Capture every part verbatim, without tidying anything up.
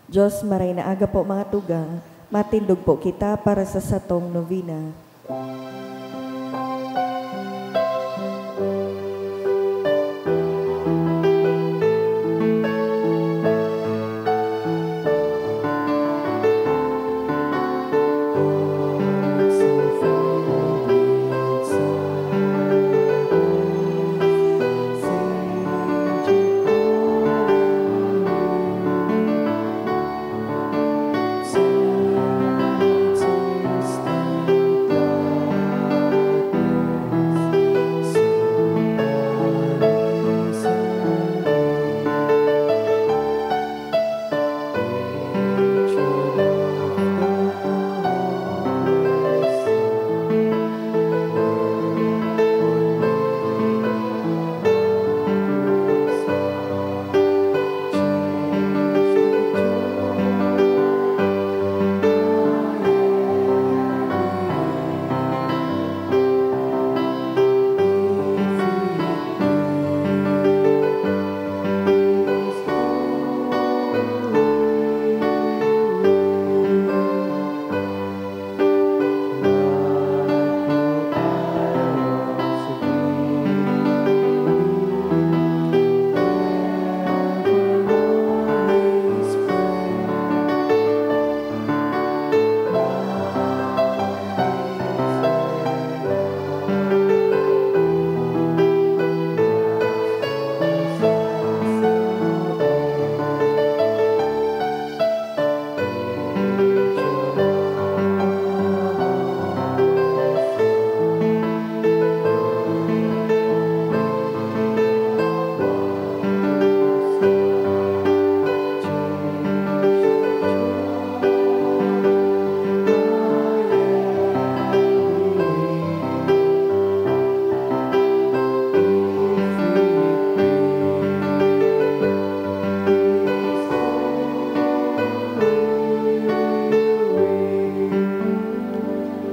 Diyos, maray na aga po, mga tugang, matindog po kita para sa satong novena.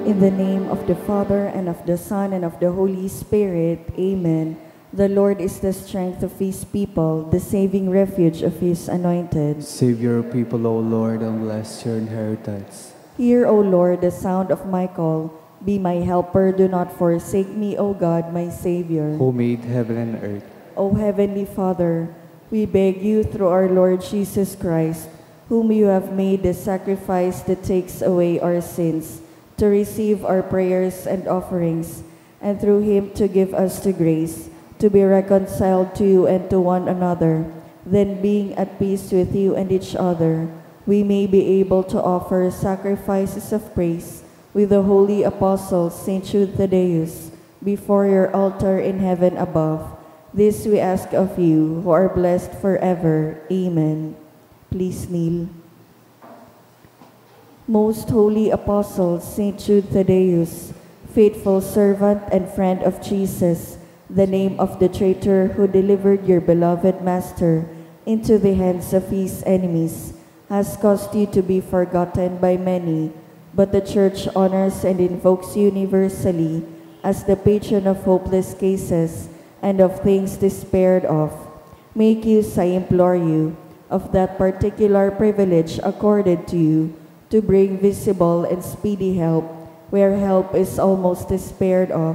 In the name of the Father, and of the Son, and of the Holy Spirit. Amen. The Lord is the strength of his people, the saving refuge of his anointed. Save your people, O Lord, and bless your inheritance. Hear, O Lord, the sound of my call. Be my helper, do not forsake me, O God, my Savior. Who made heaven and earth. O Heavenly Father, we beg you through our Lord Jesus Christ, whom you have made the sacrifice that takes away our sins, to receive our prayers and offerings, and through him to give us the grace to be reconciled to you and to one another. Then, being at peace with you and each other, we may be able to offer sacrifices of praise with the holy apostle Saint Jude Thaddeus before your altar in heaven above. This we ask of you, who are blessed forever. Amen. Please kneel. Most holy apostle Saint Jude Thaddeus, faithful servant and friend of Jesus, the name of the traitor who delivered your beloved Master into the hands of his enemies, has caused you to be forgotten by many, but the Church honors and invokes you universally as the patron of hopeless cases and of things despaired of. Make use, I implore you, of that particular privilege accorded to you to bring visible and speedy help where help is almost despaired of.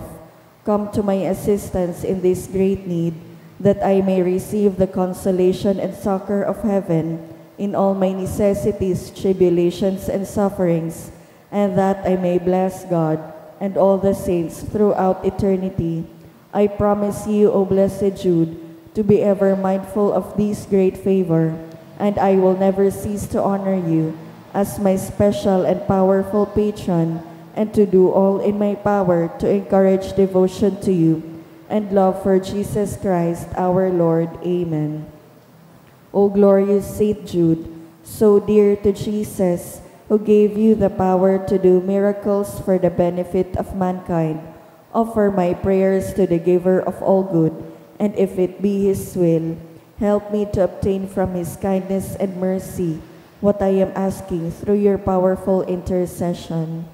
Come to my assistance in this great need, that I may receive the consolation and succor of heaven in all my necessities, tribulations, and sufferings, and that I may bless God and all the saints throughout eternity. I promise you, O blessed Jude, to be ever mindful of this great favor, and I will never cease to honor you as my special and powerful patron, and to do all in my power to encourage devotion to you and love for Jesus Christ our Lord. Amen. O glorious Saint Jude, so dear to Jesus, who gave you the power to do miracles for the benefit of mankind, offer my prayers to the Giver of all good, and if it be His will, help me to obtain from His kindness and mercy what I am asking through your powerful intercession.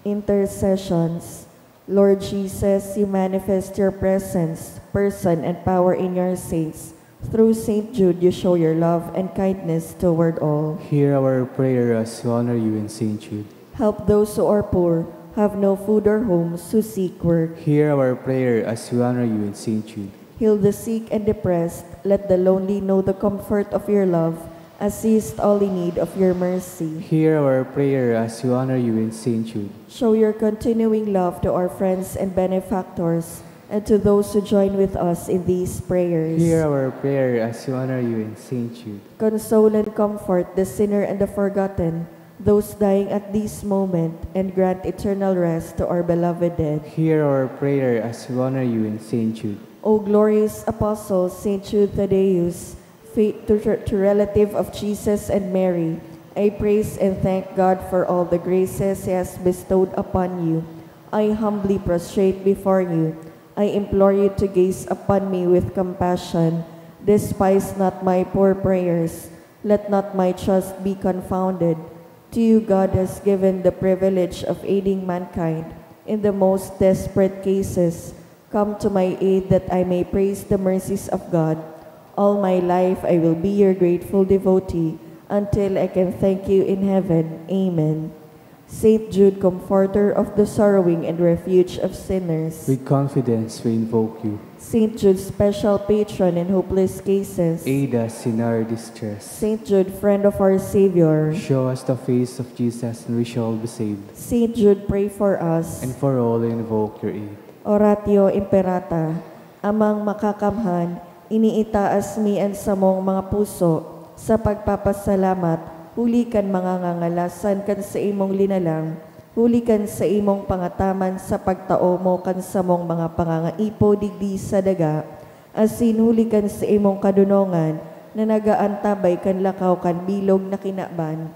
Intercessions. Lord Jesus, you manifest your presence, person, and power in your saints. Through Saint Jude, you show your love and kindness toward all. Hear our prayer as we honor you in Saint Jude. Help those who are poor, have no food or homes, who seek work. Hear our prayer as we honor you in Saint Jude. Heal the sick and depressed. Let the lonely know the comfort of your love. Assist all in need of your mercy. Hear our prayer as we honor you in Saint Jude. Show your continuing love to our friends and benefactors, and to those who join with us in these prayers. Hear our prayer as we honor you in Saint Jude. Console and comfort the sinner and the forgotten, those dying at this moment, and grant eternal rest to our beloved dead. Hear our prayer as we honor you in Saint Jude. O glorious Apostle, Saint Jude Thaddeus, faith to, to relative of Jesus and Mary, I praise and thank God for all the graces He has bestowed upon you. I humbly prostrate before you. I implore you to gaze upon me with compassion. Despise not my poor prayers. Let not my trust be confounded. To you God has given the privilege of aiding mankind in the most desperate cases. Come to my aid that I may praise the mercies of God. All my life I will be your grateful devotee until I can thank you in heaven. Amen. Saint Jude, comforter of the sorrowing and refuge of sinners. With confidence we invoke you. Saint Jude, special patron in hopeless cases. Aid us in our distress. Saint Jude, friend of our Savior. Show us the face of Jesus and we shall be saved. Saint Jude, pray for us. And for all who invoke your aid. Oratio Imperata. Amang Makakamhan, iniitaas mi an samong mga puso sa pagpapasalamat huli kan mga ngangalasan kan saimong linalang, huli kan saimong pangataman sa pagtao mo kan samong mga pangangaipo digdi sa daga, asin huli kan saimong kadonongan na nag-aantabay kan lakaw kan bilog na kinaban.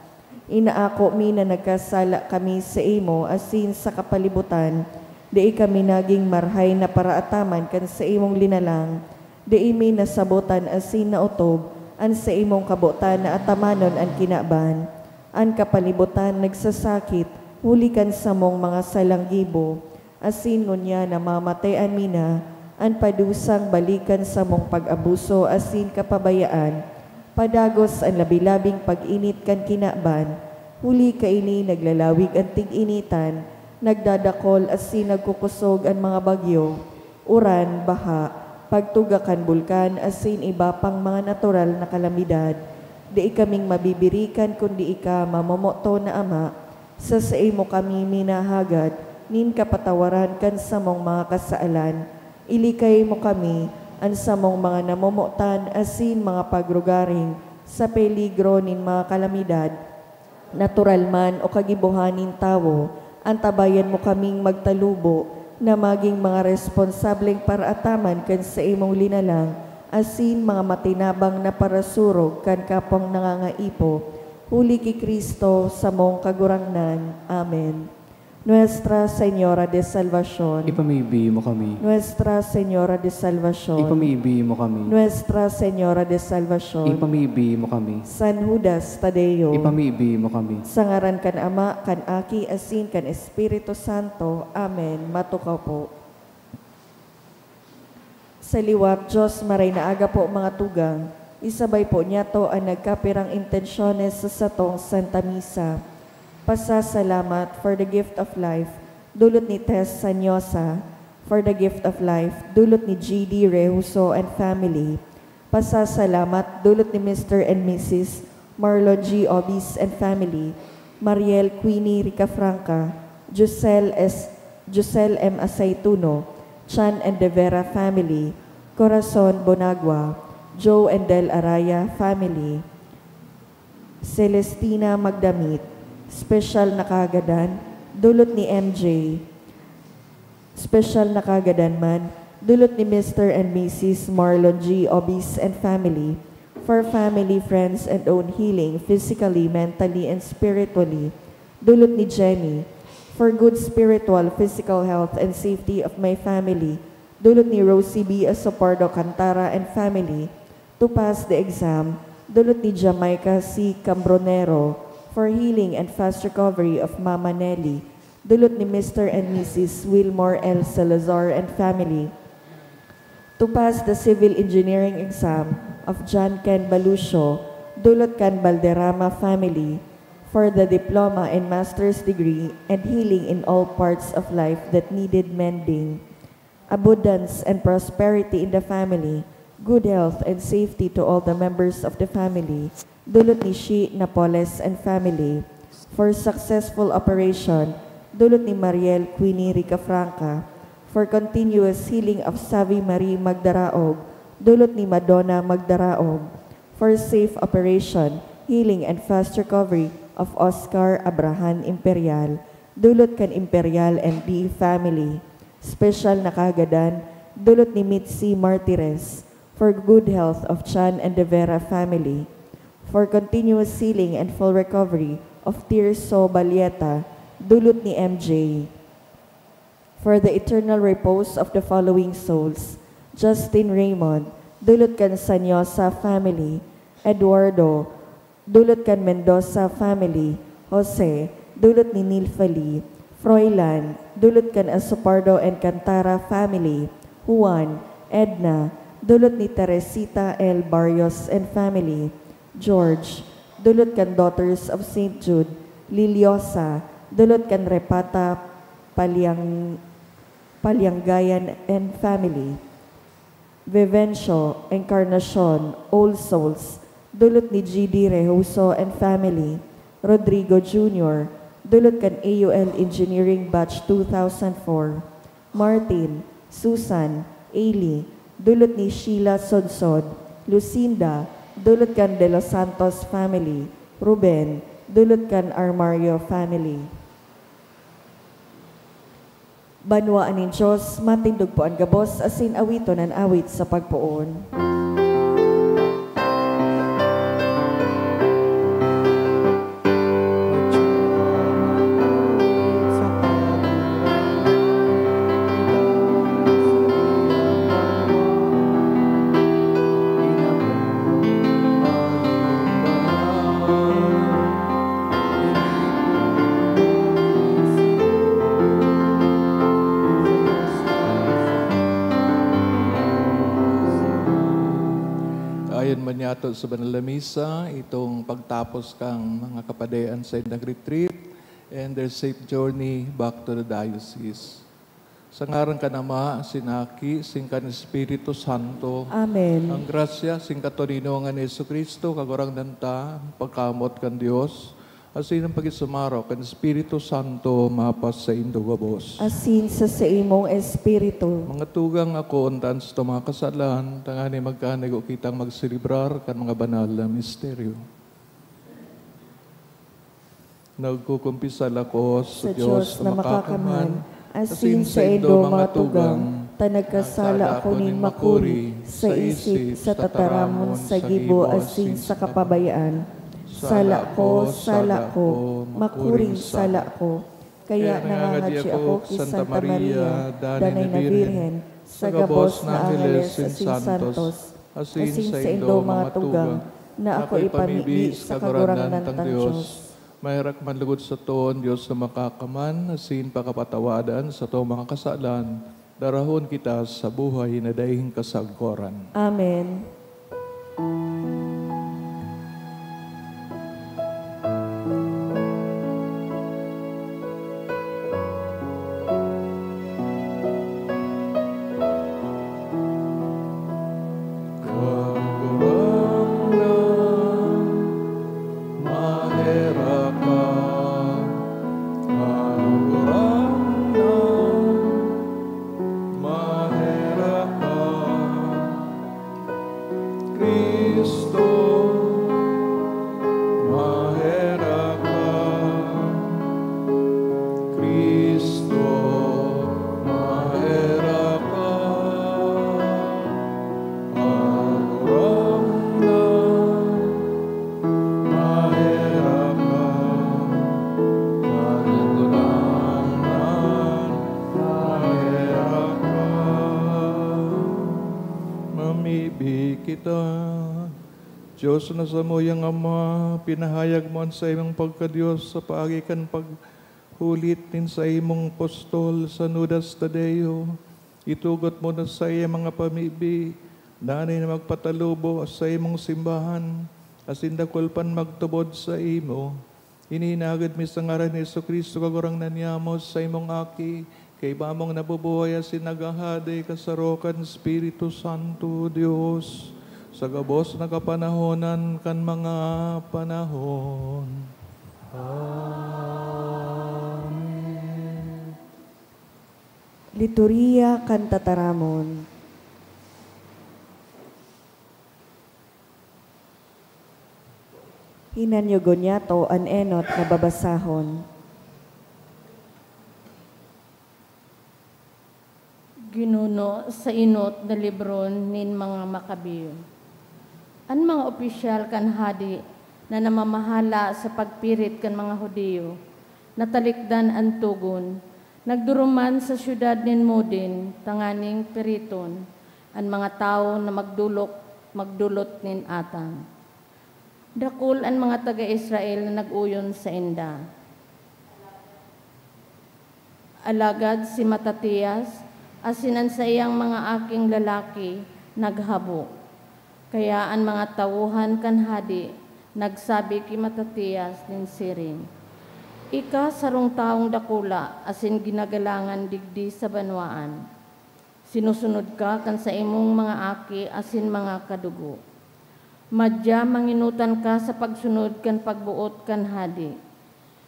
Inaako mi na nagkasala kami saimo asin sa kapalibutan, dai kami nagin marahay na paraataman kan saimong linalang. Dai mi nasabotan asin naotob an saimong kabotan na atamanon an kinaban. An kapalibutan nagsasakit huli kan samong mga salang gibo, asin ngunyan namamatean mi na an padusang balik kan samong pag-abuso asin kapabayaan. Padagos an labi-labing pag-init kan kinaban, huli kaini naglalawig an tig-initan, nagdadakol asin nagkukosog an mga bagyo, uran, baha, pagtuga kan bulkan asin iba pang mga natural na kalamidad. Dai kaming mabibirikan kun dai ka mamomoton na Ama. Sa saimo kami minahagad nin kapatawaran kan samong mga kasalan. Ilikay mo kami, an samong mga namomotan asin mga pagrugaring sa peligro nin mga kalamidad, natural man o kagibohan nin tawo. Antabayan mo kaming magtalubo na magin mga responsableng paraataman kan saimong linalang asin mga matinabang na parasurog kan kapwang nangangaipo. Huli ki Cristo, samong Kagurangnan. Amen. Nuestra Señora de Salvacion. Ipamibi mo kami. Nuestra Señora de Salvacion. Ipamibi mo kami. Nuestra Señora de Salvacion. Ipamibi mo kami. San Judas Tadeo. Ipamibi mo kami. Sa ngaran kan Ama, kan Aki, asin kan Espiritu Santo. Amen. Matukaw po. Sa liwat, Diyos, maray na aga po, mga tugang. Isabay po niyato an nagkapirang intensyones sa satong Santa Misa. Pasasalamat for the gift of life, dulot ni Tess Sanyosa. For the gift of life, dulot ni G D Rehuso and family. Pasasalamat, dulot ni Mister and Missus Marlon G Obis and family, Mariel Queenie Ricafranca, Josel S. Josel M Aceituno, Chan and De Vera family, Corazon Bonagua, Joe and Del Araya family, Celestina Magdamit. Special na kagadan, dulot ni M J. Special na kagadan man, dulot ni Mister and Missus Marlon G Obis and family, for family, friends, and own healing, physically, mentally, and spiritually, dulot ni Jenny, for good spiritual, physical health and safety of my family, dulot ni Rosie B Asopardo Cantara and family, to pass the exam, dulot ni Jamaica C Cambronero, for healing and fast recovery of Mama Nelly, Dulot ni Mister and Missus Wilmore L. Salazar and family. To pass the civil engineering exam of John Ken Balucio, dulot kan Balderrama family, for the diploma and master's degree and healing in all parts of life that needed mending. Abundance and prosperity in the family, good health and safety to all the members of the family, dulot ni Shi Napoles and family. For successful operation, dulot ni Mariel Queenie Ricafranca. For continuous healing of Savi Marie Magdaraog, dulot ni Madonna Magdaraog. For safe operation, healing and fast recovery of Oscar Abrahan Imperial, dulot kan Imperial and Lee family. Special na kagadan, dulot ni Mitzi Martires. For good health of Chan and De Vera family. For continuous healing and full recovery of Tirso Balieta, dulot ni M J. For the eternal repose of the following souls: Justin Raymond, dulot kan Sanyosa family; Eduardo, dulot kan Mendoza family; Jose, dulot ni Nilfali; Froilan, dulot kan Asopardo and Cantara family; Juan, Edna, dulot ni Teresita L. Barrios and family; George, dulot kan Daughters of Saint Jude; Liliosa, dulot kan Repata Paliang-, Palianggayan and family; Vivencio, Encarnacion, All Souls, dulot ni G D Rehuso and family; Rodrigo Junior, dulot kan A U L Engineering Batch two thousand four; Martin, Susan, Ailey, dulot ni Sheila Sodsod; Lucinda, dulot kan De Los Santos family; Ruben, dulot kan Armario family. Banwaan nin Dios, matindog po an gabos asin awiton an awit sa pagpoon. Ayon man yato sa banal na misa, itong pagtapos kan mga kapadi an saindang retreat and their safe journey back to the diocese. Sa ngaran kan Ama, asin Aki, asin kan Espiritu Santo. Amen. Ang grasya asin katoninongan ni Jesu-Cristo, Kagurangnan ta, ang pagkamoot kan Dios, asin ang pakisumaro kan Espiritu Santo mapasaindo gabos. Asin sa saimong espiritu. Mga tugang, akoon ta an satong mga kasalan, tanganing magkanigo kitang magselebrar kan mga banal na misteryo. Nagkukumpisal ako sa Dios na Makakamhan, asin saindo, mga tugang, ta nagkasala ako nin makuri sa isip, sa tataramon, sa gibo, asin sa kapabayaan. Sala ko, sala ko, makuring sala ko. Kaya nangangadyi ako ki Santa Maria, danay na Birhen, sa gabos na angeles asin santos, asin saindo, mga tugang, na ako ipamibi sa Kagurangnan tang Dios. Maherak man logod sato an Dios na Makakaman, asin pakapatawadan satong mga kasalan, darahon kita sa buhay na daing kasagkoran. Amen. Kagurangnan, maherak ka. Kagurangnan, maherak ka. Cristo, maherak ka. Cristo, maherak ka. Kagurangnan, maherak ka. Kagurangnan, maherak ka. Mamibi kita. Dios na samuyang Ama, pinahayag mo an saimong pagka-Dios sa paagi kan pag-, Hulit nin saimong apostol San Judas Tadeo, itugot mo na saiyang mga pamibi, danay na magpatalubo sa imong simbahan, asin dakul pan magtubod saimo. Ini hinagad mi sa ngaran ni Jesu-Cristo, Kagurangnan niyamo, saimong Aki, kaiba mong nabubuhay asin naghahade kasarokan Espiritu Santo, Dios, sa gabos na kapanahonan kan mga panahon. Amen. Liturhiya kan Tataramon. Hinanyugon niyato an enot na babasahon. Ginuno sa enot na libro nin mga Maccabeo. An mga opisyal kan hadi na namamahala sa pagpirit kan mga Judio, natalikdan an togon, nagduruman sa syudad nin Modin tanganing piriton an mga tawo na magdolok, magdolot nin atang. Dakul an mga taga Israel na nag-oyon sainda. Alagad si Matatias asin an saiyang mga aking lalaki naghabo. Kaya an mga tawohan kan hadi nagsabi ki Matatias nin siring, "Ika sarong tawong dakula asin ginagalangan digdi sa banwaan. Sinusunod ka kan saimong mga aki asin mga kadugo. Madya mangenotan ka sa pagsunod kan pagboot kan hadi,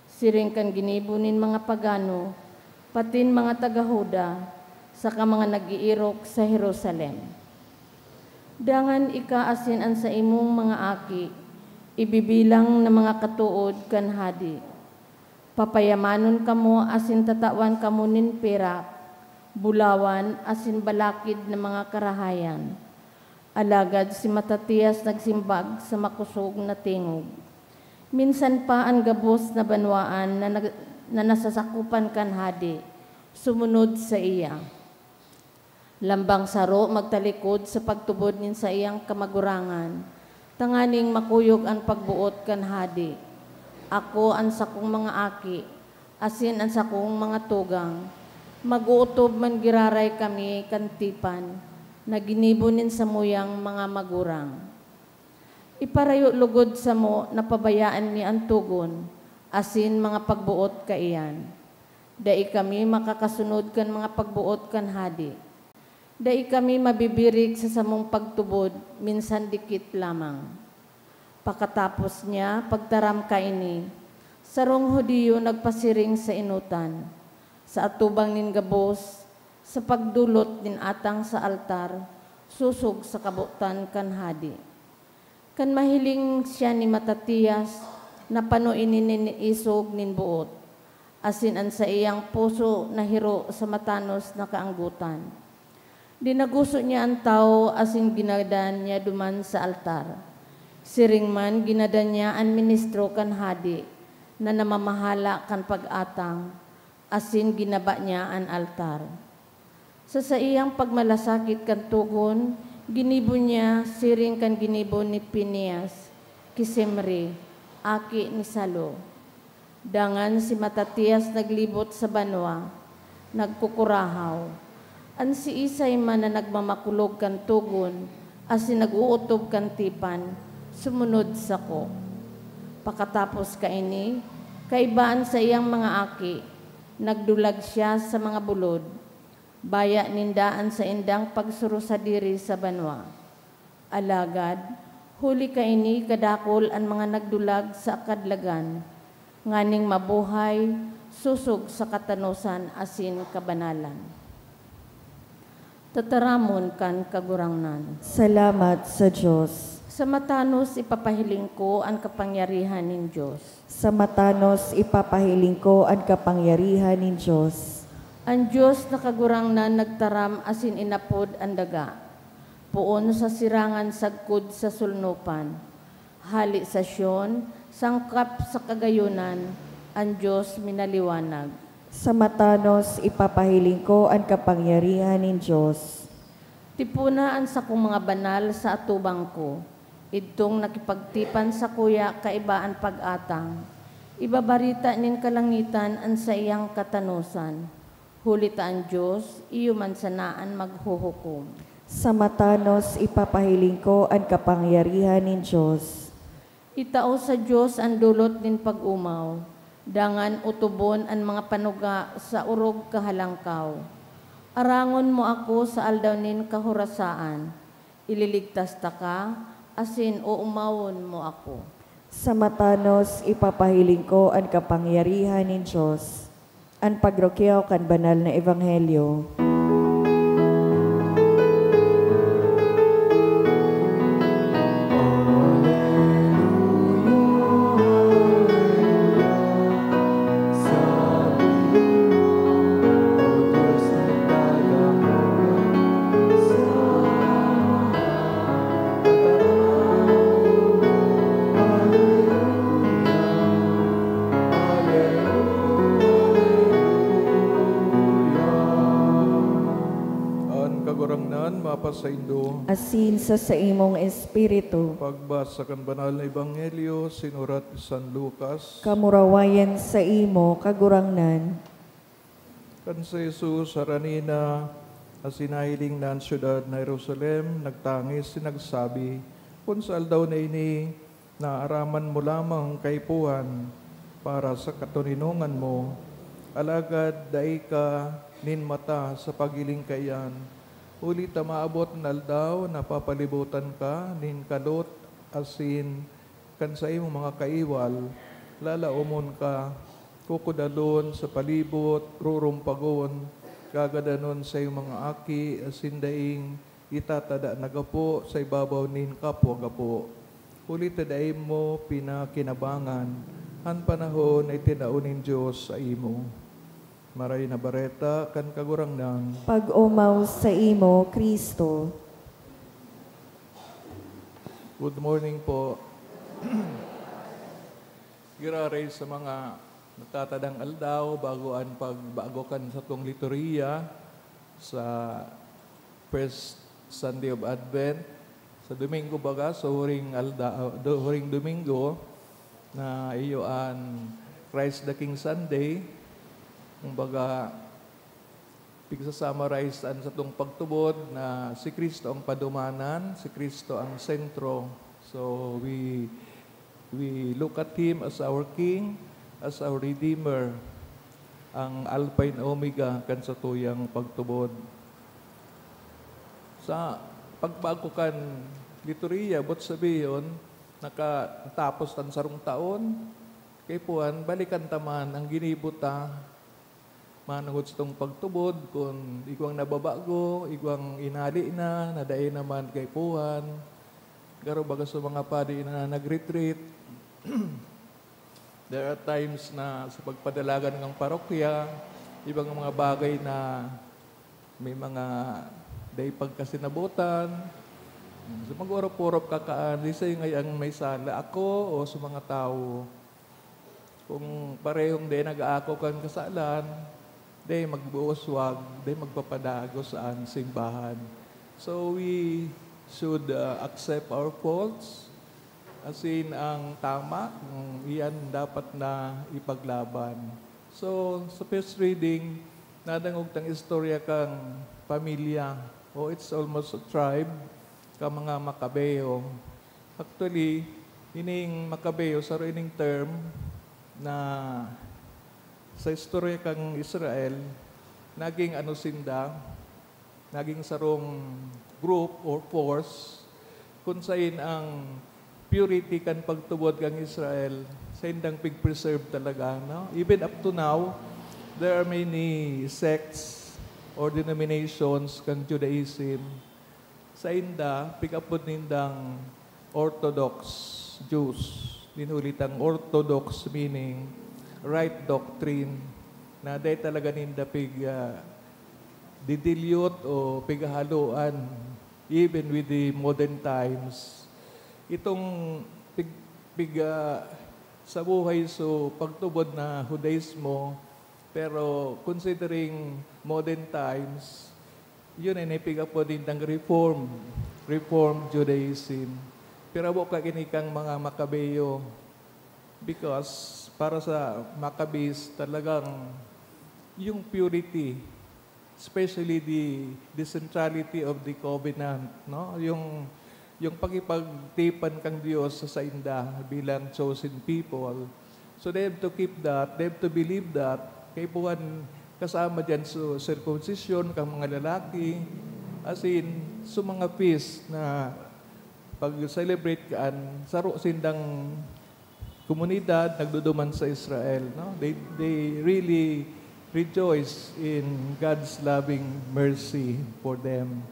siring kan ginibo nin mga pagano, patin mga taga Juda, saka mga nag-eerok sa Jerusalem. Dangan ika asin an saimong mga aki ibibilang na mga katood kan hadi. Papayamanon kamo asin tatawan kamo nin perak, bulawan, asin balakid na mga karahayan." Alagad si Matatias nagsimbag sa makosog na tingog. Minsan pa an gabos na banwaan na nag-, na nasasakopan kan hadi sumunod saiya. Lambang saro magtalikod sa pagtubod nin saiyang kamagurangan, tanganing makuyog an pagboot kan hadi. Ako, an sakong mga aki, asin an sakong mga tugang, mag-ootob man giraray kami kan tipan na ginibo nin samuyang mga magurang. Iparayo logod samo na pabayaan mi an togon asin mga pagboot kaiyan. Dai kami makakasunod kan mga pagboot kan hadi. Dai kami mabibirik sa samong pagtubod, minsan dikit lamang. Pakatapos niya pagtaram kaini, sarong Judio nagpasiring sa enotan, sa atubang nin gabos, sa pagdolot nin atang sa altar, sosog sa kabotan kan hadi. Kan mahiling siya ni Matatias, napano ini nin isog nin boot, asin an saiyang puso nahiro sa matanos na kaanggotan. Dinaguso niya an tawo asin ginadan niya duman sa altar. Siring man, ginadan niya an ministro kan hadi na namamahala kan pag-atang, asin ginaba niya an altar. Sa saiyang pagmalasakit kan togon, ginibo niya siring kan ginibo ni Fineas ki Zimri, aki ni Salu. Dangan si Matatias naglibot sa banwa, nagkukurahaw. An siisay man na nagmamakulog kan togon asin nag-ootob kan tipan, sumunod sako. Pakatapos kaini, kaiba an saiyang mga aki, nagdulag siya sa mga bulod. Baya ninda an saindang pagsurusadiri sa banwa. Alagad, huli kaini kadakul an mga nagdulag sa kadlagan, nganing mabuhay sosog sa katanosan asin kabanalan. Tataramon kan Kagurangnan. Salamat sa Dios. Sa matanos ipapahiling ko an kapangyarihan nin Dios. Sa matanos ipapahiling ko an kapangyarihan nin Dios. An Dios na Kagurangnan nagtaram asin inapod an daga, poon sa sirangan sagkod sa solnopan. Hale sa Sion, sangkap sa kagayonan, an Dios minaliwanag. Sa matanos ipapahiling ko an kapangyarihan nin Dios. Tipona an sakong mga banal sa atubang ko, idtong nakipagtipan sakuya kaiba an pag-atang. Ibabarita nin kalangitan an saiyang katanosan, huli ta an Dios iyo man sana an maghuhukom. Sa matanos ipapahiling ko an kapangyarihan nin Dios. Itao sa Dios an dulot nin pag-omaw, dangan otobon an mga panuga sa orog kahalangkaw. Arangon mo ako sa aldaw nin kahorasaan, ililigtas taka, asin oomawon mo ako. Sa matanos ipapahiling ko an kapangyarihan nin Dios. An pagrukyaw kan banal na ebanghelyo. An Kagurangnan mapasaindo. Asin sa saimong espiritu. Pagbasa kan Banal na Ebanghelyo sinurat ni San Lucas. Kamurawayan saimo, Kagurangnan. Kan si Jesus harani na asin nahiling na an syudad na Jerusalem, nagtangis asin nagsabi, "Kun sa aldaw na ini naaraman mo lamang an kaipuhan para sa katoninongan mo, alagad dai ka nin mata sa paghiling kaiyan, huli ta maabot an aldaw na papalibotan ka nin kalot asin kan saimong mga kaiwal, lalaomon ka, kukudalon sa palibot, rurumpagon, gagadanon saimong mga aki, asin daing itatada na gapo sa ibabaw nin kapwa gapo. Huli ta dai mo pinakinabangan an panahon na itinao nin Dios saimo." Maray na Bareta kan Kagurangnan. Pag-omaw saimo, Cristo. Good morning po. Giraray sa mga natatadang aldaw bago an pagbago kan satong liturhiya sa first Sunday of Advent. Sa Domingo baga, sa huring alda-, do-, huring Domingo, na iyo an Christ the King Sunday. Kumbaga, pigsa-summarize an satong pagtubod na si Cristo ang padumanan, si Cristo ang sentro. So, we, we look at Him as our King, as our Redeemer, ang Alpha and Omega kan satuyang pagtubod. Sa pagbago kan liturhiya, boot sabihon, naka-, natapos an sarong taon, kaipuhan, balikan ta man an ginibo ta manongod satong pagtubod, kun igwang nababago, igwang inali na, na dai naman kaipuhan. Garo baga sa mga padi na nag-retreat. There are times na sa pagpadalagan ng parokya, ibang mga bagay na may mga dai pagkasinabutan. So, mag-orop-orop ka kaan, lisay ngayang may sala ako o sa mga tawo. Kung parehong dai nag-aako kan kasalan, dai magbuoswag, dai magpapadagos an simbahan. So, we should, uh, accept our faults, asin ang tama, mm, iyan dapat na ipaglaban. So, sa first reading, nadangog tang istorya kan pamilya, o it's almost a tribe, kan mga Macabeo. Actually, ining Macabeo, saro ining term na sa istorya kan Israel, naging ano sinda, naging sarong group or force kun sain ang purity kan pagtubod kan Israel, saindang pig-preserve talaga, no? Even up to now, there are many sects or denominations kan Judaism. Sainda, pig-apod nindang Orthodox Jews. Nin huli tang Orthodox meaning right doctrine, na dai talaga ninda pig, ah, didilyot o pighahaloan even with the modern times. Itong pig-, pig-, ah, sa buhay, so, pagtubod na Judaismo, pero considering modern times, yun ay naipig-apod nindang Reform, Reform Judaism. Pero abo ka gini kang mga Macabeo. Because para sa Maccabees, talagang yung purity, especially the, the centrality of the covenant, no? Yung, yung pakipagtipan kang Dios sa sainda bilang chosen people. So they have to keep that, they have to believe that. Kaipuhan kasama dyan sa circumcision kang mga lalaki, as in, sa mga feast na pag-celebrate kaan, saro sindang komunidad nagduduman sa Israel, no? They, they really rejoice in God's loving mercy for them.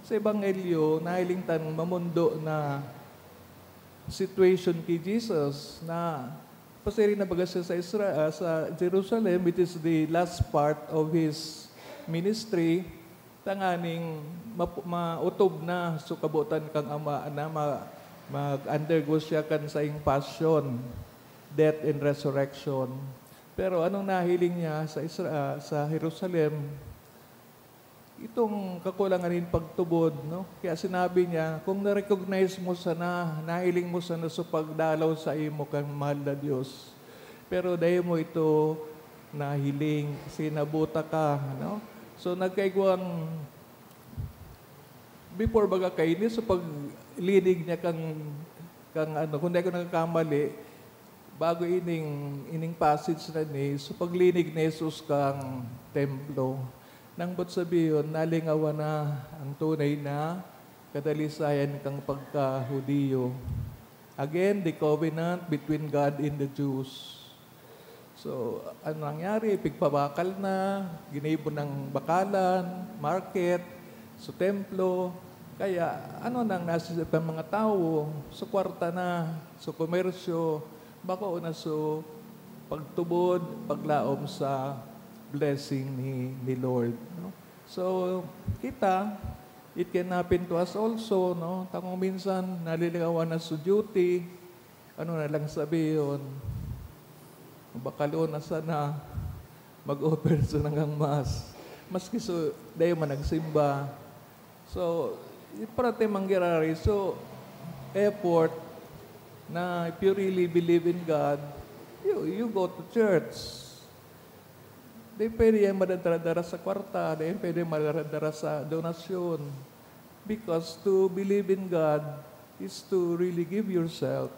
Sa Ebanghelyo, nahiling tan mamundo na situation ki Jesus na pasiri na baga siya sa Isra-, ah, sa Jerusalem, which is the last part of his ministry, tanganing map-, maotob na so kabotan kan Ama na ma-, mag-undergo siya kan saiyang passion, death, and resurrection. Pero anong nahiling niya sa Isra-, ah, sa Jerusalem? Itong kakulangan nin pagtubod, no? Kaya sinabi niya, "Kung na-recognize mo sana, nahiling mo sana sa pagdalaw sa imo kan mahal na Dios, pero dai mo ito nahiling kasi nabuta ka," no? So, nagkaigwang, before baga kaini, so paglinig niya kang, kang ano, kung di ako nagkakamali, bago ining, ining passage na ni, so paglinig ni Jesus kang templo, nang buot sabihon, nalingawan na ang tunay na kadalisayan kang pagka-Judio. Again, the covenant between God and the Jews. So, ano nangyari? Pigpabakal na, ginibo ng bakalan, market, so templo. Kaya, ano nang nasa isip ng mga tawo? So, kwarta na, so komersyo, bako na so pagtubod, paglaom sa blessing ni, ni Lord, no? So, kita, it can happen to us also, no? Takong minsan, nalilingawan na sa duty, ano na lang sabihon, "Bakal na sana, mag-offer sa nangang mass." Maski so, dai man nagsimba. So, yung parating mangyayari, so, effort na if you really believe in God, you, you go to church. Di pwede yan madadara-dara sa kwarta, di pwede madadara-dara sa donasyon. Because to believe in God is to really give yourself.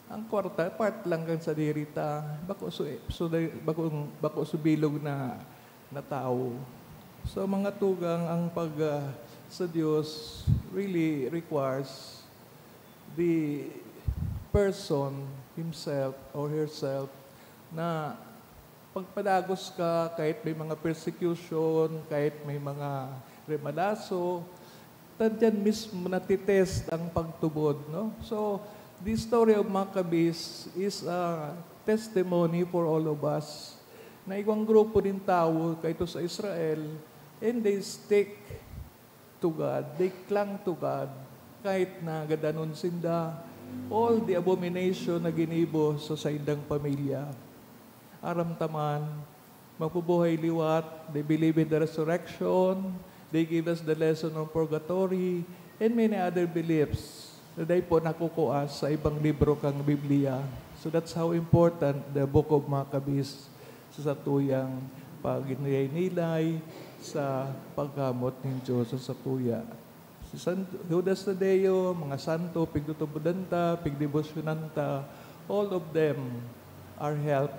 Ang kwarta, part lang kan sadiri ta. Bako so, so, bako, bako so bilog na, na tawo. So, mga tugang, ang pag, ah, sa Diyos really requires the person himself or herself na pagpadagos ka kahit may mga persecution, kahit may mga remalaso, ta diyan mismo natitest ang pagtubod, no? So, the story of Maccabees is a testimony for all of us na igwang grupo nin tawo kaito sa Israel, and they stick to God, they clung to God, kahit na gadanon sinda all the abomination na ginibo sa saindang pamilya. Aram ta man, mabubuhay liwat, they believe in the resurrection, they give us the lesson of purgatory, and many other beliefs na dai po nakukua sa ibang libro kan Biblia. So that's how important the Book of Maccabees sa satuyang pagnilay-nilay sa pagkamoot nin Dios sa satuya. Si San Judas Tadeo, mga santo, pigtutubodan ta, pigdebosyonan ta, all of them are help,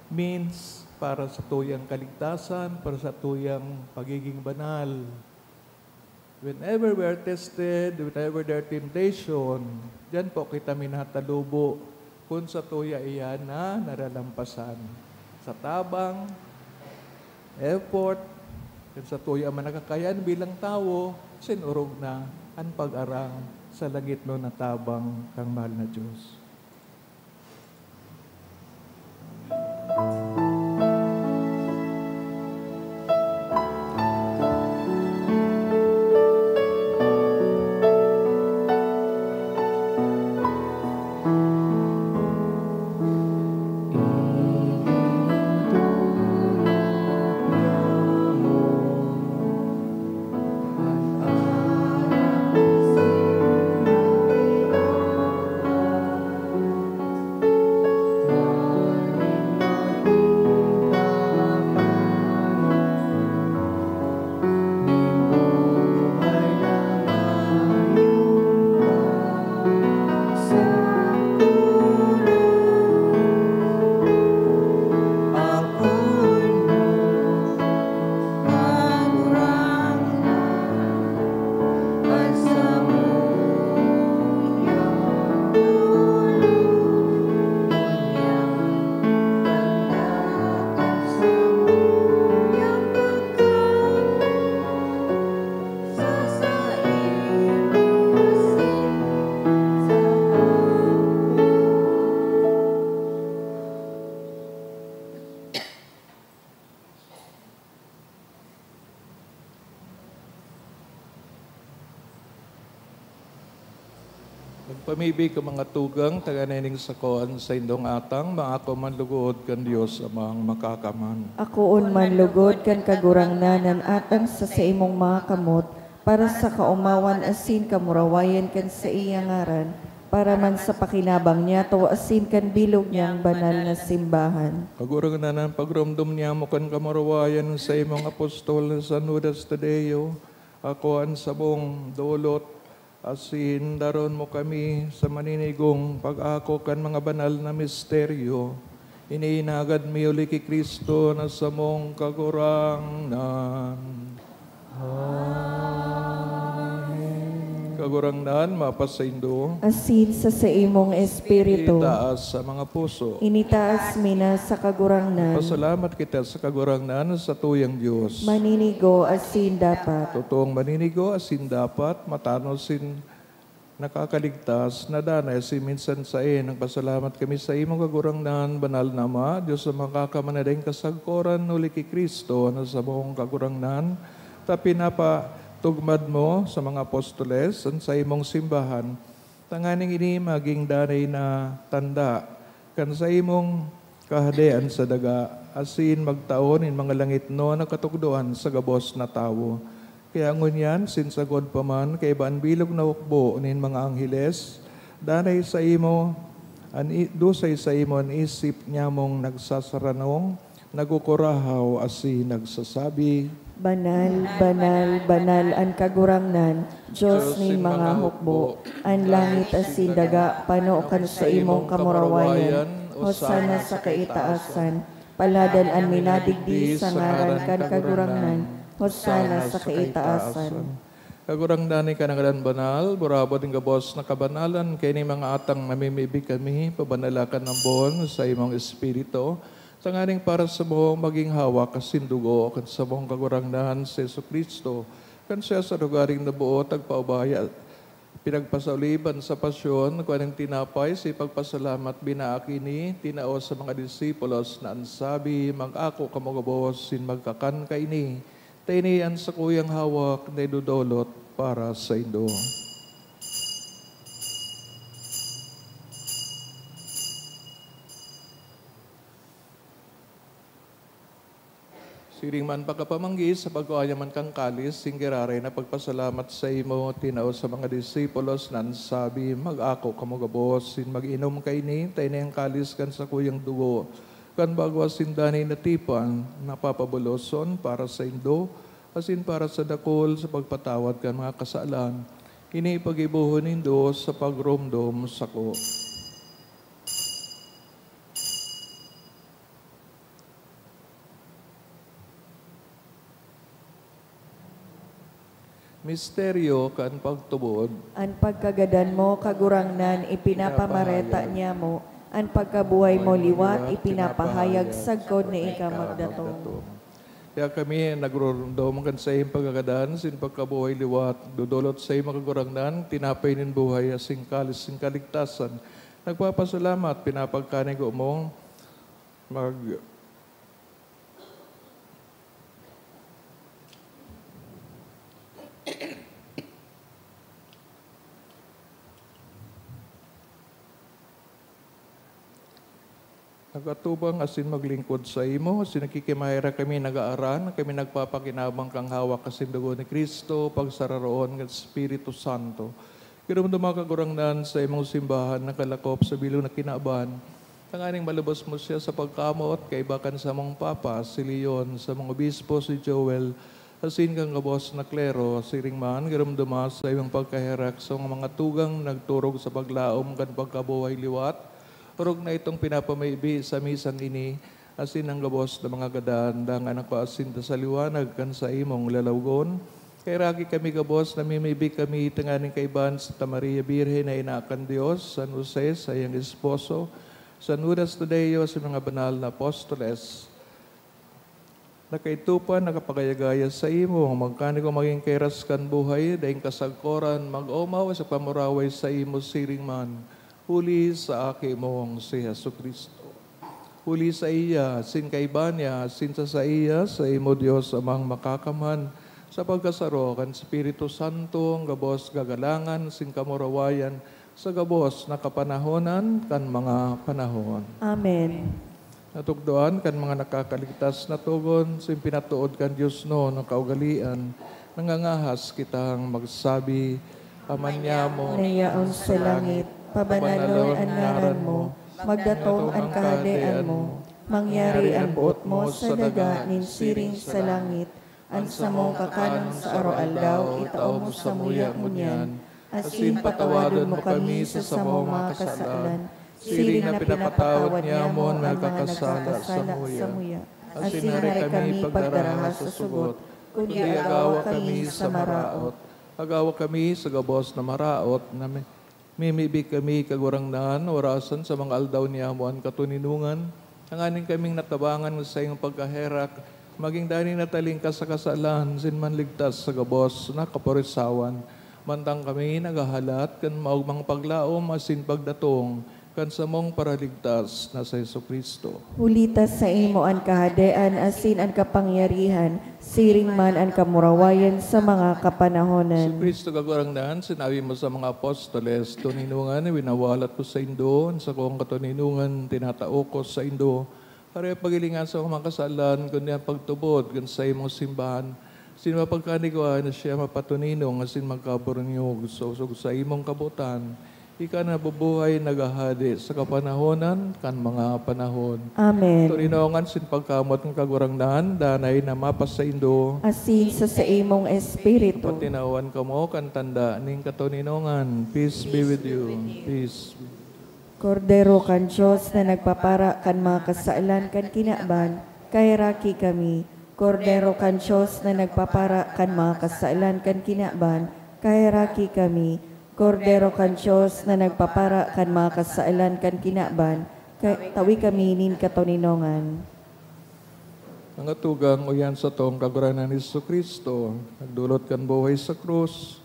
means para sa tuyang kaligtasan, para sa tuyang pagiging banal. Whenever we are tested, whenever there are temptation, diyan po kita minatalubo kun satuya iyan na nalalampasan. Sa tabang, effort, kun satuya man nakakayan bilang tawo, sinurog na an pag-arang sa langitnon na tabang kan mahal na Dios. Pamibi ka mga tugang, taga nining sakoan sa indong atang, maako man lugod kan Dios Amang Makakamhan. Akoon man lugod kan Kagurangnan an atang sa saimong mga kamot, para sa kaomawan asin kamurawayan kan saiya ngaran, para man sa pakinabang niyato asin kan bilog niyang banal na simbahan. Kagurangnan, an pagromdom niyamo kan kamurawayan sa imong apostol San Judas Tadeo, ako an sabong dolot, asin daron mo kami sa maninigong pag-ako kan mga banal na misteryo. Ini inagad mi huli ki Cristo na samong Kagurangnan. Amen. Kagurangnan, mapasaindo. Asin sa saimong espiritu. Itaas sa mga puso. Initaas mi na sa Kagurangnan. Pasalamat kita sa Kagurangnan, sa tuyang Dios. Maninigo asin dapat. Totoong maninigo asin dapat, matanos sin nakakaligtas na danay asin minsan saen. Nagpasalamat kami sa imo, Kagurangnan, banal na Ama, Dios na makakamanaday kasagkoran, huli ki Cristo na samong Kagurangnan, ta pinapatugmad mo sa mga apostoles an saimong simbahan, tanganing ini magin danay na tanda kan saimong Kahadean sa daga, asin magtao nin mga langitnon na katukdoan sa gabos na tawo. Kaya ngunyan, sin sagkod pa man, kaiba an bilog na hukbo nin mga angheles, danay saimo an i-, dusay saimo an isip nyamong nagsasaranong, nagkukurahaw asin nagsasabi, Banal, banal, banal an Kagurangnan, Dios nin mga hukbo. An langit asin daga pano kan saimong kamurawayan. Hosanna sa kaitaasan. Paladan an minadigdi sa ngaran kan Kagurangnan. Hosanna sa kaitaasan. Kagurangnan, ika na ngadan banal, burabod nin gabos na kabanalan, kaini mga atang namimibi kami, pabanala kan ambon sa imong Espiritu, tanganing para samo magin hawak asin dugo kan samong Kagurangnan si Jesu-Cristo. Kan siya sa lugaring naboot, nagpaubaya, pinagpasaoliban sa pasyon, kua nin tinapay, sa pagpasalamat, binaak ini, tinao sa mga disipulos na an sabi, "Mag-ako kamo gabos, sin magkakan kaini, ta ini an sakuyang hawak na idodolot para saindo." Siring man pagkapamanggi, sa pagkua niya man kan kalis, sin giraray na pagpasalamat saimo, tinao sa mga disipulos na an sabi, "Mag-ako kamo gabos, sin mag-inom kaini, ta ini an kalis kan sakuyang dugo, kan bagwa asin danay na tipan, na papabuloson para saindo, asin para sa dakul, sa pagpatawad kan mga kasalan. Ini paggibohon nindo sa pagromdom sako." Misteryo kan pagtubod. An pagkagadan mo, Kagurangnan, ipinapamareta niamo, an pagkabuhay mo liwat ipinapahayag sagkod na ika magdatong. Kaya kami nagroromdom kan saiyang pagkagadan, sin pagkabuhay liwat, dodolot saimo, Kagurangnan, tinapay nin buhay, asin kalis nin kaligtasan. Nagpapasalamat, pinapagkanigo mo, mag- Nag-atubang asin maglingkod saimo, asin nagkikimaherak kami nagaaran, kami nagpapakinabang kan hawak asin dugo ni Cristo, pagsararoon kan Espiritu Santo. Giromdoma, Kagurangnan, saimong simbahan na kalakop sa bilog na kinaban, tanganing malubos mo siya sa pagkamoot kaiba kan samong Papa, si Leon, samong Obispo, si Joel, asin kan gabos na klero. Siring man, giromdoma saimong pagkaherak sa mga tugang nagturog sa paglaom kan pagkabuhay liwat, orog na itong pinapamaibi sa misang ini, asin an gabos na mga gadan, dangan ako asin ta sa liwanag kan saimong lalawgon. Kaheraki kami gabos, namimibi kami tanganing kaiba an Santa Maria Birhen na Ina kan Dios, San Jose, saiyang esposo, San Judas Tadeo, sa mga banal na apostoles. Nakaitupan, nakapagayagaya saimo, magkanigo magin kairas kan buhay, daing kasagkoran, mag-omaw sa pamuraway saimo siring man, huli sa Aki mong si Jesu-Cristo. Huli saiya, sin kaiba niya, sin sa saiya, saimo, Dios Amang Makakamhan, sa pagkasaro kan Espiritu Santo, an gabos kagalangan sin kamurawayan, Sa gabos na kapanahonan kan mga panahon. Amen. Natukdoan kan mga nakakaligtas na togon, sin pinatood kan Dios no na kaugalian, nangangahas kitang magsabi, Ama niamo, na yaon sa langit, pabanalon an ngaran mo, magdatong an kahadean mo, mangyari an boot mo sa daga nin siring sa langit. An samong kakanon sa aroaldaw, itao mo samuya ngunyan, asin patawadon mo kami sa samong mga kasalan, siring na pinapatawad niamo an mga nagkakasala samuya. Asin hare kami pagdaraha sa sugot, kundi agawa kami sa maraot. Agawa kami sa gabos na maraot na mi-, mimibi kami, Kagurangnan, orasan sa mga aldaw niamo an katoninongan, tanganing kaming natabangan sa saimong pagkaherak, magin danay natalingkas sa kasalan, asin manligtas sa gabos na kaporisawan. Mantang kami naghahalat kan maogmang paglaom asin pagdatong kan samong Paraligtas na si Jesu-Cristo. Huli ta saimo an kahadean asin an kapangyarihan, siring man an kamurawayan sa mga kapanahonan. Jesu-Cristo, Kagurangnan, sinabi mo sa mga apostoles, "Toninongan, winawalat ko saindo, an sakong katoninongan, tinatao ko saindo." Hare an paghilinga sa mga kasalan, kundi an pagtubod kan saimong simbahan. Asin mapagkanigwaan na siya mapatoninong asin magkaburnyog sa usog saimong kabotan. Ika na nabubuhay, naghahade sa kapanahonan kan mga panahon. Amen. Toninongan asin pagkamoot kan Kagurangnan, danay na mapasaindo. Asin sa saimong espiritu. Patinawan kamo kan tanda nin katoninongan. Peace be with you. Peace. Kordero kan Dios na nagpapara kan mga kasalan kan kinaban, kaheraki kami. Kordero kan Dios na nagpapara kan mga kasalan kan kinaban, kaheraki kami. Kordero kan Dios na nagpapara kan mga kasalan kan kinaban, ka-, tawi kami nin katoninongan. Mga tugang, uyan sa tong Kagurangnan ni Jesu-Cristo, nagdulot kan buhay sa krus,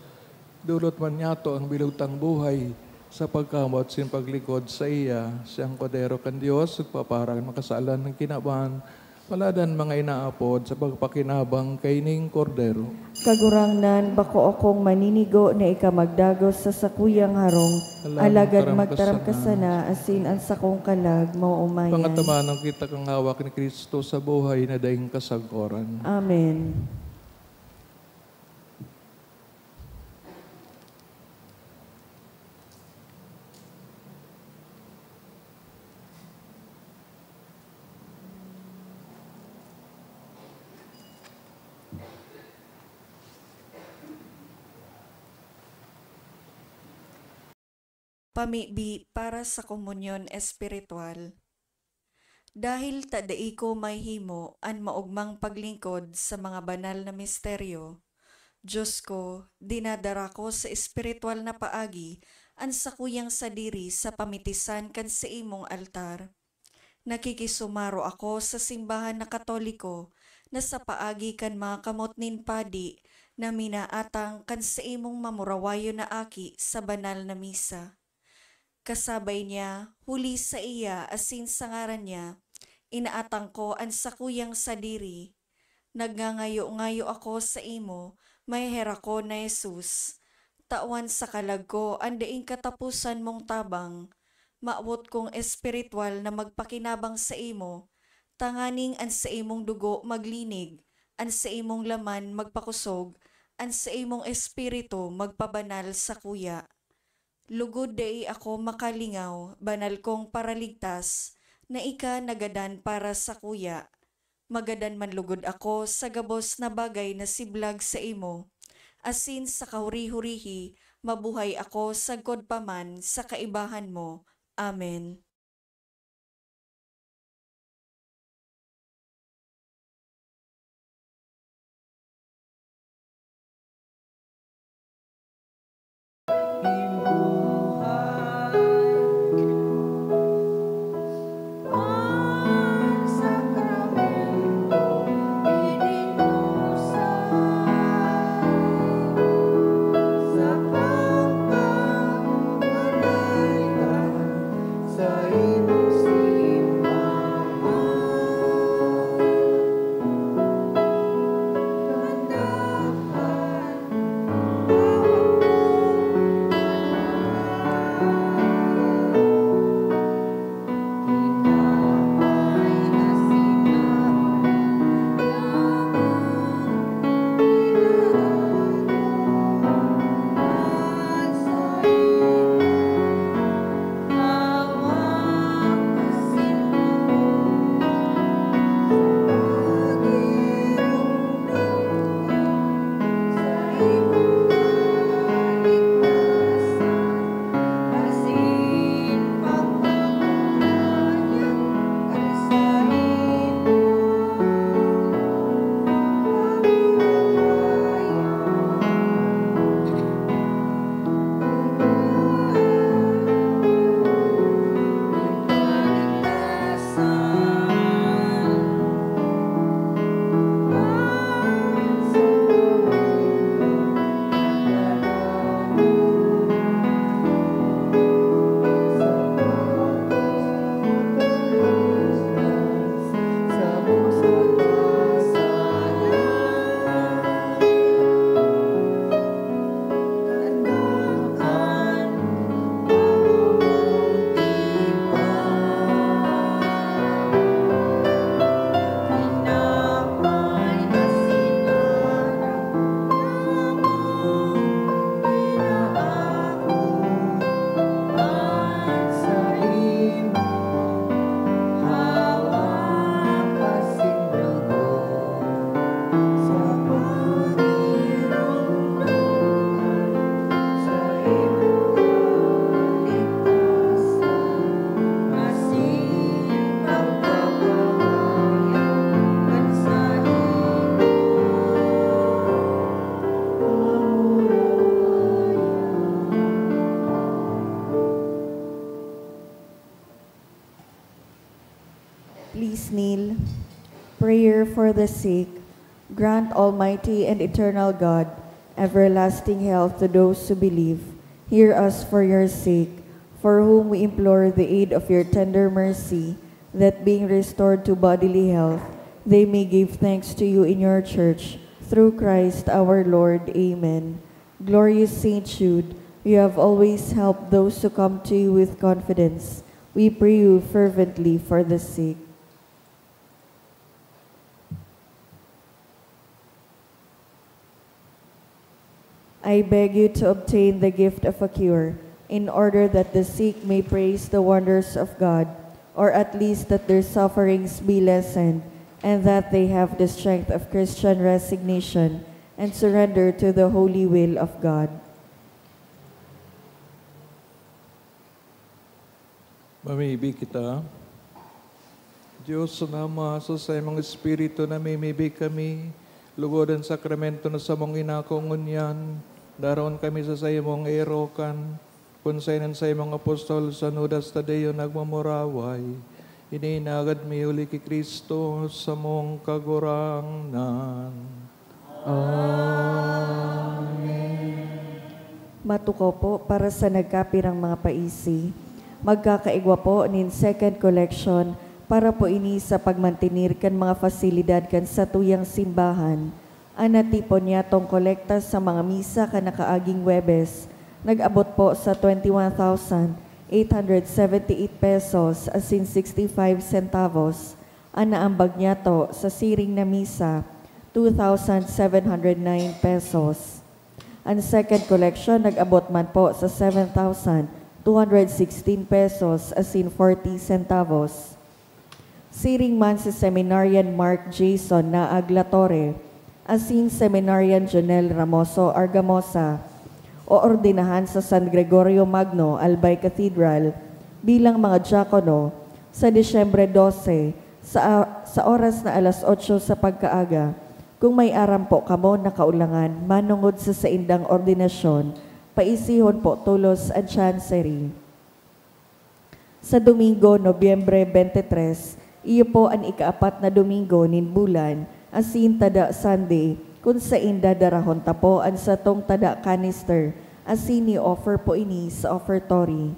dulot man niyato ang bilog tang buhay sa pagkamoot sin paglikod saiya. Siyang Kordero kan Dios, nagpapara kan mga kasalan kan kinaban, palad an mga inaapod sa pagpakinabang kaining Kordero. Kagurangnan, bako akong maninigo na ika magdagos sa sakuyang harong, alagad magtaram ka sana, asin an sakong kalag maoomayan. Pangatabanan kita kan hawak ni Cristo sa buhay na daing kasagkoran. Amen. Pamibi para sa komunyon espiritual. Dahil ta dai ko mahimo an maogmang paglingkod sa mga banal na misteryo, Dios ko, dinadara ko sa espiritual na paagi an sakuyang sadiri sa pamitisan kan saimong altar. Nakikisumaro ako sa simbahan na Katoliko na sa paagi kan mga kamot nin padi na minaatang kan saimong mamurawayon na aki sa banal na misa. Kasabay niya, huli saiya asin sa ngaran niya, inaatang ko an sakuyang sadiri. Nagngangayo-ngayo ako saimo, maheherakon na Jesus. Tawan sa kalag ko an daing kataposan mong tabang. Mawot kong espiritual na magpakinabang saimo, tanganing an saimong dugo maglinig, an saimong laman magpakosog, an saimong espiritu magpabanal sakuya. Lugod dai ako makalingaw, banal kong Paraligtas, na ika nagadan para sakuya. Magadan man lugod ako sa gabos na bagay na siblag saimo, asin sa kahuri-hurihi mabuhay ako sagkod pa man sa kaibahan mo. Amen. Please kneel. Prayer for the sick. Grant, Almighty and eternal God, everlasting health to those who believe. Hear us for your sake, for whom we implore the aid of your tender mercy, that being restored to bodily health, they may give thanks to you in your church, through Christ our Lord. Amen. Glorious Saint Jude, you have always helped those who come to you with confidence. We pray you fervently for the sick. I beg you to obtain the gift of a cure, in order that the sick may praise the wonders of God, or at least that their sufferings be lessened, and that they have the strength of Christian resignation and surrender to the holy will of God. Mamibi kita. Dios na Ama, sa saimong Espiritu namimibi kami, lugod an sakramento na samong inako ngunyan, daraon kami sa saimong erokan, kun saen an saimong apostol San Judas Tadeo nagmamuraway. Ini inagad mi huli ki Cristo, samong Kagurangnan. Amen. Matukaw po para sa nagkapirang mga paisi. Magkakaigwa po nin second collection para po ini sa pagmantenir kan mga fasilidad kan satuyang simbahan. An natipon niyatong kolekta sa mga misa kan nakaaging Huwebes nag-abot po sa twenty-one thousand eight hundred seventy-eight pesos asin sixty-five centavos. An naambag niyato sa siring na misa, two thousand seven hundred nine pesos. An second collection nag-abot man po sa seven thousand two hundred sixteen pesos asin forty centavos. Siring man si Seminarian Mark Jason Naag Latorre asin Seminarian Jonel Ramoso Argamosa, oordenahan sa San Gregorio Magno, Albay Cathedral, bilang mga diakono sa Disyembre doce, sa, sa oras na alas otso sa pagkaaga. Kung may aram po kamo na kaulangan manongod sa saindang ordinasyon, paisihon po tolos an chancery. Sa Domingo, Nobyembre twenty-three, iyo po an ikaapat na Domingo nin bulan, asin tada Sunday, kun saen dadarahon ta po an satong tada canister, asin i-offer po ini sa offertory.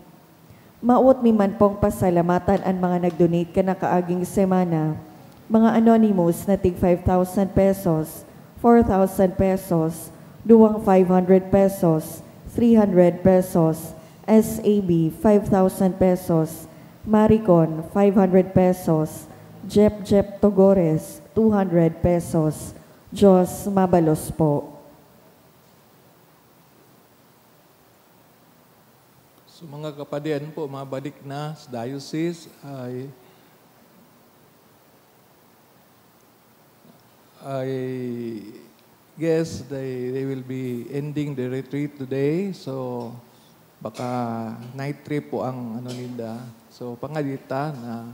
Mawot mi man pong pasalamatan an mga nag-donate kan nakaaging semana. Mga anonymous na tig five thousand pesos, four thousand pesos, duwang five hundred pesos, three hundred pesos, S A B, five thousand pesos, Maricon, five hundred pesos, Jep Jep Togores, two hundred pesos. Diyos mabalos po. So, mga kapadian po, mabalik na sa diocese. I, I guess they, they will be ending the retreat today. So, baka night trip po ang ano ninda. So, pangadita na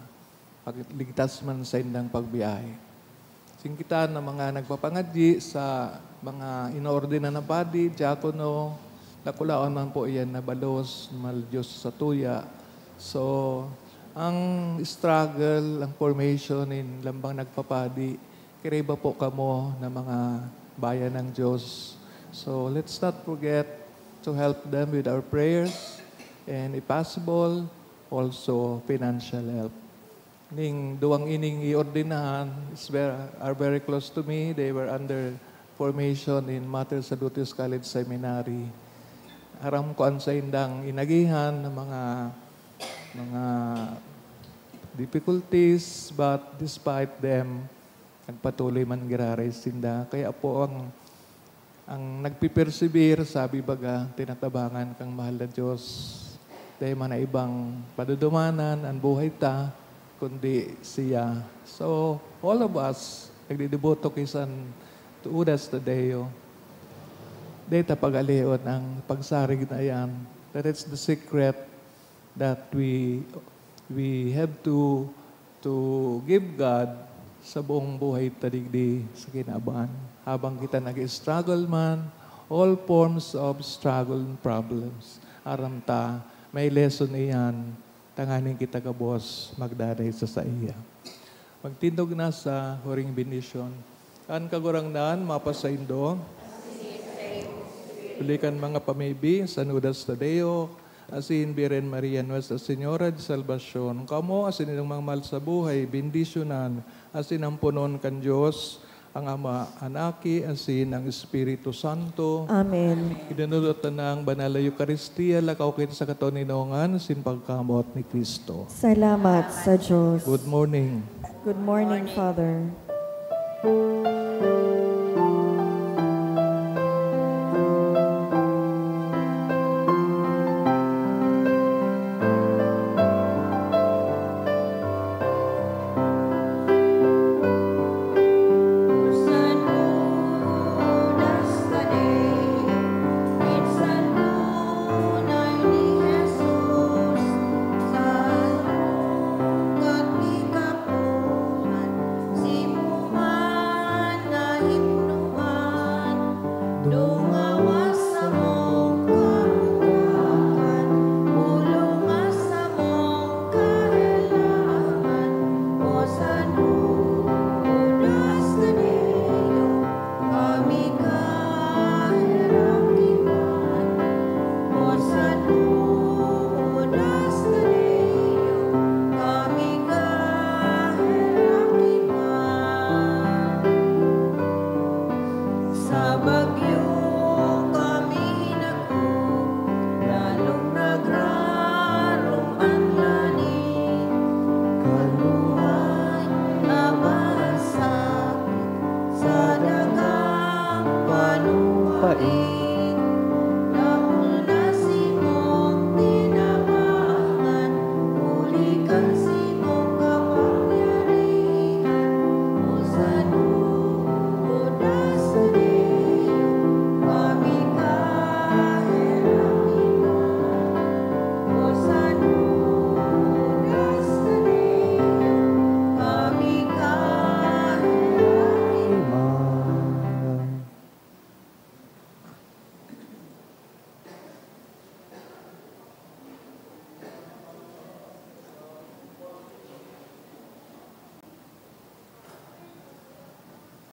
pagligtas man sa indang pagbiyahe. Singkitan na mga nagpapangadyi sa mga inoordinan na padi, diakono, dakulaon man po iyan na balos, mahal Diyos sa tuya. So, ang struggle, ang formation in lambang nagpapadi, kiriba po kamo na mga bayan ng Diyos. So, let's not forget to help them with our prayers and, if possible, also financial help. Ning duwang ining iordenahan is ver-, are very close to me. They were under formation in Mater Salutius College Seminary. Aram ko an saindang inagihan na mga, mga difficulties, but despite them, nagpatuloy man giraray sinda. Kaya po ang Ang nagpipersevere, sabi baga, tinatabangan kang mahal na Diyos. Dai man na ibang padudumanan an buhay ta, kundi siya. So, all of us, nagdideboto ki San Judas Tadeo, dai ta pag-alihon ang pagsarig na iyan. That is the secret that we, we have to, to give God sa buong buhay ta digdi sa kinaban. Habang kita nag-struggle man, all forms of struggle and problems, aram ta, may lesson iyan, tanganing kita gabos magdanay sa saiya. Magtindog na sa huring bendisyon. Kan Kagurangnan mapasaindo. Huli kan mga pamibi, San Judas Tadeo, asin Birhen Maria Nuestra Señora de Salvacion, kamo asin inyong mga mahal sa buhay, bendisyonan, asin amponon kan Dios, ang Ama, an Aki, asin ang Espiritu Santo. Amen. Idinulot na ang Banal na Eukaristia, lakaw kita sa katoninongan, sin pagkamot ni Cristo. Salamat sa Diyos. Good morning. Good morning, Father.